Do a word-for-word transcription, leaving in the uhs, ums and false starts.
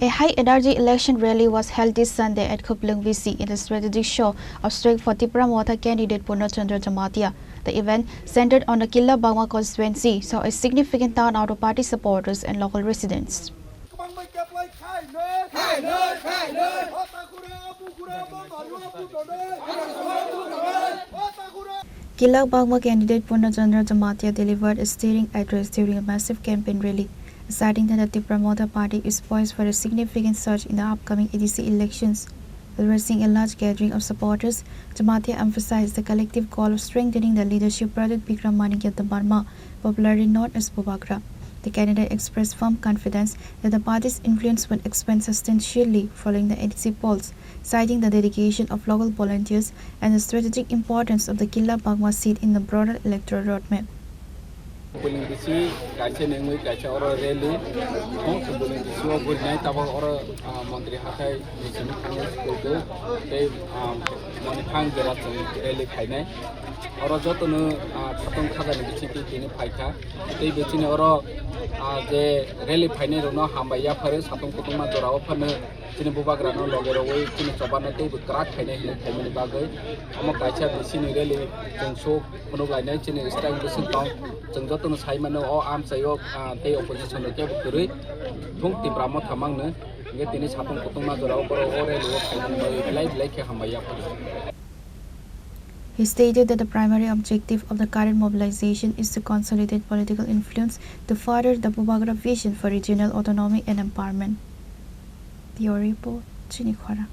A high energy election rally was held this Sunday at Khupling V C in the strategic show of strength for Tipra Motha candidate Purna Chandra Jamatia. The event centered on the Killa Bagma constituency saw a significant turnout of party supporters and local residents. Killa Bagma candidate Purna Chandra Jamatia delivered a stirring address during a massive campaign rally, asserting that the Tipra Motha Party is poised for a significant surge in the upcoming A D C elections. Addressing a large gathering of supporters, Jamatia emphasized the collective goal of strengthening the leadership Pradut Bikram Manikya Debbarma, popularly known as Bubagra. The candidate expressed firm confidence that the party's influence will expand substantially following the A D C polls, citing the dedication of local volunteers and the strategic importance of the Killa Bagma seat in the broader electoral roadmap. Khupling V C kaisa nengwi kaisa oro rally, hong Khupling V C o gurnai tabok oro, ah, montri hathai ni simi thangwi school ko tei, ah, moni phang jora chwng rally khainai. Oro jotono, ah, satung khajani bisingtwi tini phaikha. Tei bisini oro, ah, je rally phainai rokno hambai yapharo satung kutungma jorao phano chini bubagrano loge rogwi chini chobano teibo kwrak khainai hinwi phaimani bagwi. Omo kaisa bisini rally chwng sok phunuk lainai chini strike bising tong. Chwng jotono sai mano o amchaio, ah, tei opposition rok kebo kwrwi thung Tipra Motha mangno. Hingke tini satung kutungma jorao borok o rally o phaimani bagwi belai belai khe hambai yapharo. He stated that the primary objective of the current mobilization is to consolidate political influence to further the Bubagra vision for regional autonomy and empowerment. Bureau Report, Chini Khorang.